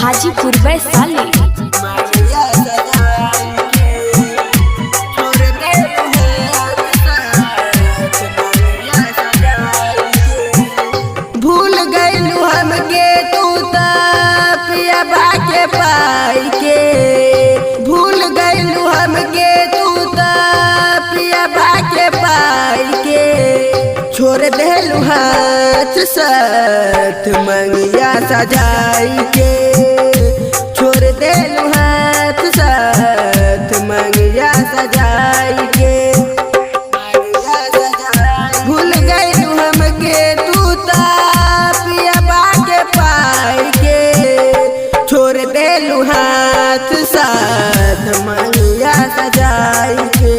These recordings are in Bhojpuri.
हाजीपुर वैशाली। भूल गइलू हमके तू त पियबा के पाई के। भूल गइलू हमके तू त पियबा के पाई के। छोड़ देलू हाथ साथ मंगिया सजाई के। छोड़ देलू हाथ साथ मंगिया सजाई के। भूल गइलू हमके तू त पियबा के पाई के। छोड़ देलू हाथ साथ मंगिया सजाई के।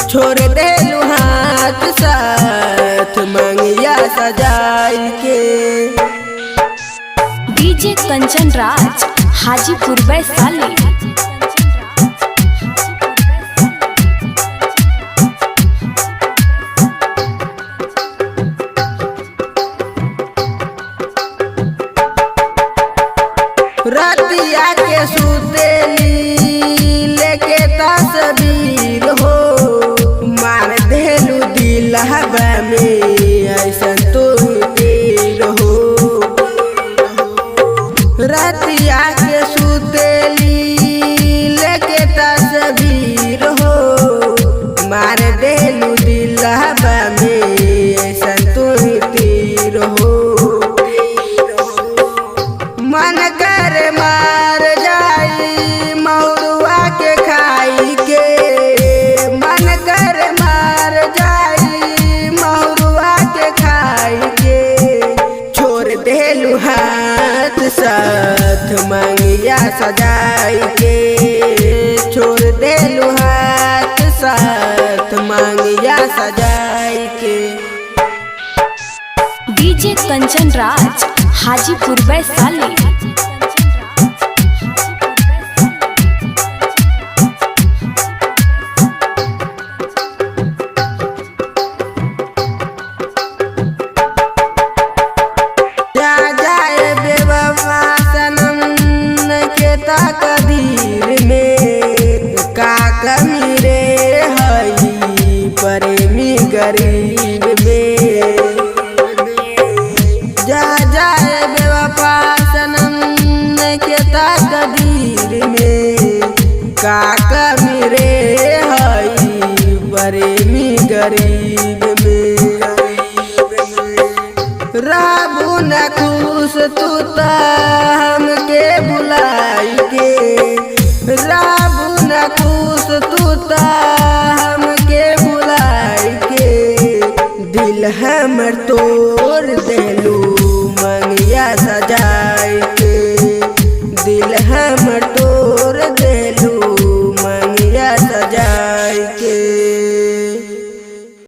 छोड़ देलू हाथ साथ मंगिया सजाई के। डीजे कंचन राज, हाजीपुर वैशाली। रतिया के सुतेली लेके तस्वीर हो। मार देलू दिल हवा में ऐसन तू तीर हो। रतिया के सुतेली लेके तस्वीर हो। मार देलू दिल हवा में ऐसन तू तीर हो। मन कर मार जाई महुआ के खाई के। मन कर मार जाई महुआ के खाई के। छोड़ देलू हाथ साथ मंगिया सजाई के। छोड़ देलू हाथ साथ मंगिया सजाई के। डीजे कंचन राज, हाजीपुर वैशाली। जा जाए बेवफा सनम के तकदीर में का कमी रे हई प्रेमी गरीब में। जा जाए बेवफा सनम के तकदीर में का कमी रे हई प्रेमी गरीब में। राबू न खुश तू त हमके बुलाई के। राबू न खुश तू त हमके बुलाई के। दिल हमर तोड़ देलू।